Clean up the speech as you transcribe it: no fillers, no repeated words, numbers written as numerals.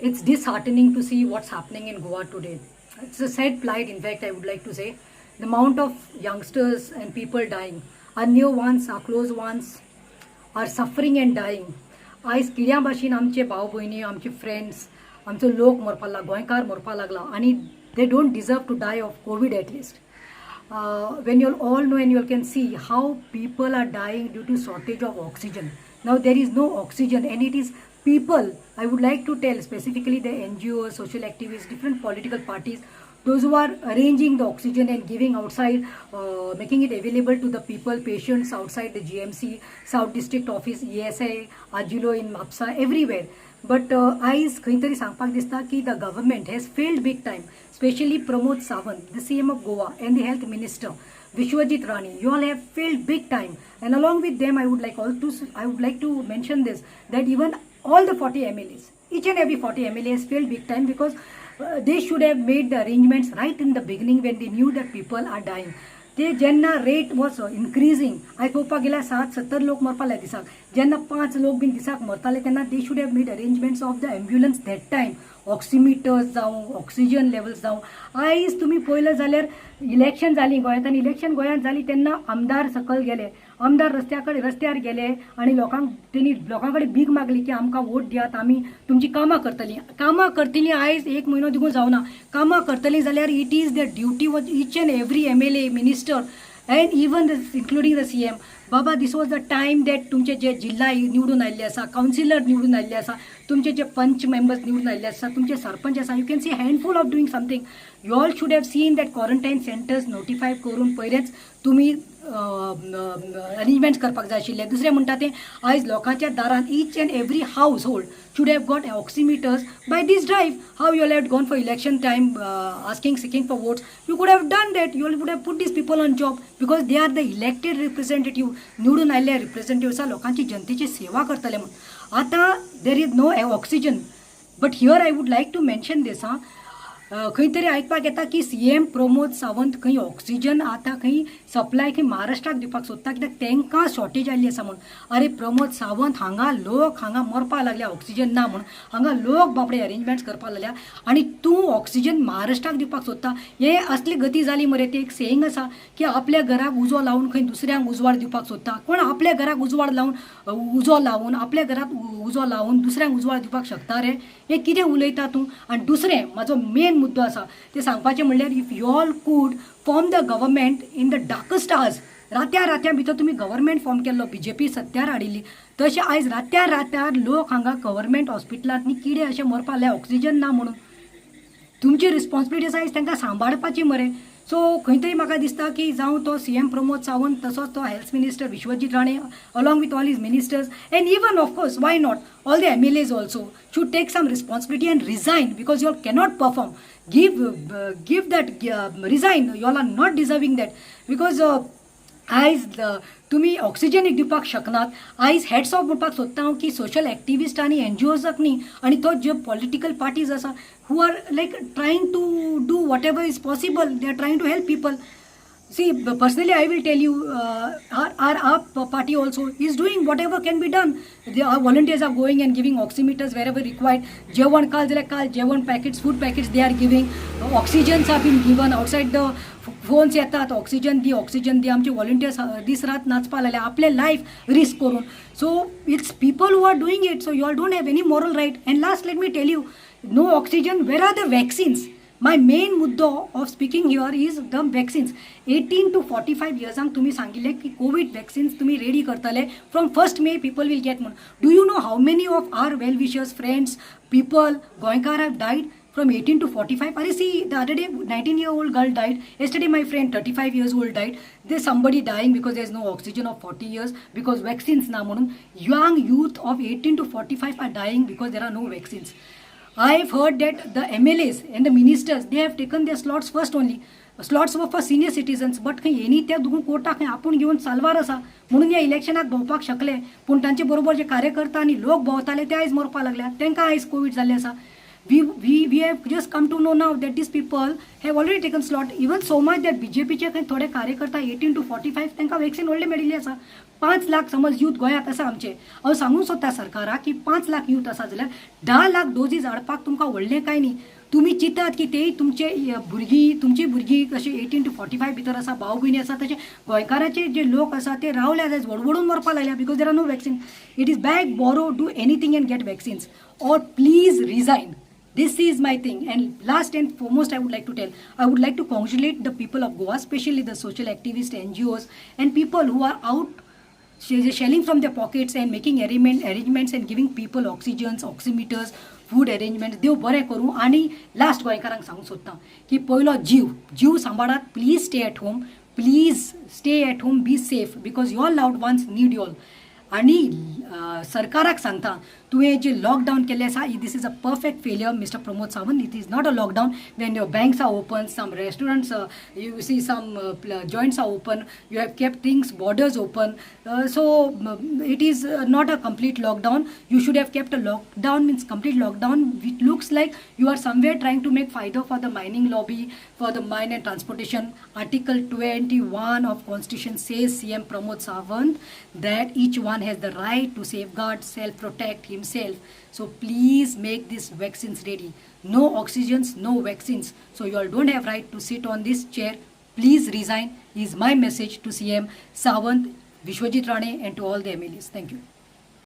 It's disheartening to see what's happening in Goa today. It's a sad plight, in fact, I would like to say. The amount of youngsters and people dying, our near ones, our close ones, are suffering and dying. आयज किड्या भाशेन आमचे भाव भयणी, आमचे friends, आमचो लोक मरपाक लागला, गोंयकार मरपाक लागला आनी they don't deserve to die of COVID at least. When you all know and you all can see how people are dying due to shortage of oxygen. Now there is no oxygen and it is people, I would like to tell specifically the NGOs, social activists, different political parties, those who are arranging the oxygen and giving outside, making it available to the people, patients outside the GMC, South District Office, ESI, Ajilo in Mapsa, everywhere. But आयज खंय तरी सांगपाक दिसता की the government has failed big time, specially Pramod Sawant, the CM of Goa, and the health minister Vishwajit Rane. You all have failed big time, and along with them, I would like to mention this, that even all the 40 MLAs, each and every 40 MLA has failed big time because they should have made the arrangements right in the beginning when they knew that people are dying. ते जेन्ना rate was इन्क्रिजींग, आयज पळोवपाक गेल्यार 60-70 लोक मरपाक लागले दिसाक. जेन्ना पांच लोक बीन दिसाक मरताले तेन्ना they should have made arrangements of the ambulance that time, oximeters जावं, ऑक्सिजन लेवल्स जावं. आयज तुमी पळयलें जाल्यार इलेक्शन जालीं गोंयांत आनी इलेक्शन गोंयांत जाली तेन्ना आमदार सकयल गेले, आमदार रस्त्या कडेन रस्त्यार गेले आनी लोकांक तेणी लोकां कडेन भीक मागली की आमकां वोट दियात, आमी तुमची कामां करतलीं, कामां करतलीं. आयज एक म्हयनो दिगून जावना. कामां करतलीं जाल्यार it is the duty of each and every MLA, minister and even including the CM. Baba, this was the time that तुमचे जे जिल्हा निवडून आयिल्ले आसा, कावन्सिलर निवडून आयिल्ले आसा, तुमचे जे पंच मेंबर्स निवडून आयिल्ले आसा, तुमचे सरपंच आसा, you can see handful of doing something. You all should have seen that quarantine centers notify करून पयलेच तुमी अरेंजमेंट्स करपाक जाय आशिल्ले. दुसरें म्हणटा तें, आयज लोकांच्या दारांत each and every household should have got oximeters by this drive. How you all have gone for election time asking, seeking for votes? You could have done that. You all would have put these people on job because they are the elected representative. निवडून आयिल्ले representative आसा, लोकांची जनतेची सेवा करतले म्हणून. आतां there is no oxygen, but here I would like to mention this. हां, खंय तरी आयकपाक येता की सीएम प्रमोद सावंत खंय ऑक्सिजन आतां खंय सप्लाय खंय महाराष्ट्राक दिवपाक सोदता, कित्याक तांकां शॉर्टेज आयिल्ली आसा म्हणून. अरे प्रमोद सावंत, हांगा लोक हांगा मरपाक लागल्या ऑक्सिजन ना म्हणून. हांगा लोक बाबडे अरेंजमेंट्स करपाक लागल्या आनी तूं ऑक्सिजन महाराष्ट्राक दिवपाक सोदता. हे असली गती जाली मरे. ती एक सेईंग आसा की आपल्या घराक उजो लावन खंय दुसऱ्यांक उजवाड दिवपाक सोदता. कोण आपल्या घराक उजवाड लावन, उजो लावन, आपल्या घराक उजो लावन दुसऱ्यांक उजवाड दिवपाक शकता रे? हें कितें उलयता तूं? आनी दुसरें, म्हाजो मेन मुद्दो आसा ते सांगपाचें म्हणल्यार, if you all could form the government in the darkest hours, रात्या रात्या भितर तुमी गव्हर्मेंट फॉर्म केल्लो, बीजेपी सत्यार हाडिल्ली, तशें आयज रात्या रात्यार लोक हांगा गव्हर्मेंट हॉस्पिटलांत किडे अशे मरपाक लागले ऑक्सिजन ना म्हणून. तुमची रिस्पॉन्सिबिलिटी आसा आयज तांकां सांबाळपाची मरे. सो खंय तरी म्हाका दिसता की जावं तो सीएम प्रमोद सावंत, तसोच तो health minister Vishwajit Rane, along with all his ministers and even, of course, why not, all the MLAs also should take some responsibility and resign because you all cannot perform. Give that, resign. You all are not deserving that because आयज तुमी oxygen एक दिवपाक शकनात. आयज hats off म्हणपाक सोदता हांव की सोशल एक्टिविस्ट आनी एनजीओजाक न्ही आनी तो ज्यो पॉलिटिकल पार्टीज आसा who are like trying to do whatever is possible, they are trying to help people. See, personally, I will tell you, our AAP party also is doing whatever can be done. Our volunteers are going and giving oximeters wherever required. जेवण काल जाल्यार काल जेवण packets, food packets they are giving. Oxygens are been given outside. The phones येतात, oxygen दी, oxygen दी. आमचे volunteers दीस रात नाचपा लागले आपले लायफ रिस्क करून. So it's people who are doing it, so you all don't have any moral right. And last, let me tell you, no oxygen, where are the vaccines? My main मुद्दो of speaking here is the vaccines. 18 to 45 इयर्सांक तुमी सांगिल्लें की Covid vaccines तुमी ready करतले, from 1 May people will get म्हणून. Do you know how many of our well wishers, friends, people, गोंयकार have died from 18 to 45? अरे, see, the other day 19-year-old girl died. Yesterday my friend, 35 years old, died. There's somebody dying because there's no oxygen of 40 years, because vaccines ना म्हणून. Young youth of 18 to 45 are dying because there are no vaccines. I've heard that the MLAs and the ministers, they have taken their slots first only. Slots were for senior citizens, but खंय हेणी त्या दोन कोटा खंय आपूण घेवन साल्वार आसा म्हणून ह्या इलेक्शनाक भोंवपाक शकले. पूण तांचे बरोबर जे कार्यकर्ता आनी लोक भोंवताले ते आयज मरपाक लागल्या. तांकां आयज कोवीड जाल्ले आसा. We have just come to know now that these people have already taken slot, even so much that BJP चे खंय थोडे कार्यकर्ता 18 to 45 तांकां वॅक्सिन व्हडले मेळिल्ले आसा. 5 लाख समज यूथ गोंयांत आसा आमचे. हांव सांगूंक सोदता सरकाराक की 5 लाख यूथ आसा जाल्यार 10 लाख डोजीज हाडपाक तुमकां व्हडलें कांय न्ही. तुमी चिंतात की तेय तुमचे भुरगीं, तुमची भुरगीं कशी 18 to 45 भितर आसा, भाव भयणी आसा, तशें गोंयकाराचे जे लोक आसा ते रावल्या जायत वडवडून मरपाक लागल्या because there are no vaccine. It is beg, borrow, do anything and get vaccines or please resign. This is my thing. And last and foremost, I would like to tell, I would like to congratulate the people of Goa, especially the social activists, NGOs, and people who are out shelling from their pockets and making arrangements and giving people oxygens, oximeters, food arrangements. देव बरें करूं. आनी last गोंयकारांक सांगूंक सोदता की पयलो जीव, जीव सांबाळात. Please stay at home, please stay at home, be safe because your loved ones need you all. आनी सरकाराक सांगता, तुवें जे लॉकडावन केल्लें आसा, this is a perfect failure, Mister Pramod Sawant. It is not a lockdown when your banks are open, some restaurants, you see, some joints are open, you have kept things, borders open, so it is not a complete lockdown. You should have kept a lockdown, means complete lockdown, which looks like you are somewhere trying to make फायदो for the mining lobby, for the mine and transportation. Article 21 of Constitution says, CM Pramod Sawant, that each one has the right to safeguard, self protect himself. So please make these vaccines ready. No oxygens, no vaccines. So you all don't have right to sit on this chair. Please resign is my message to CM Sawant, Vishwajit Rane and to all the MLAs. Thank you.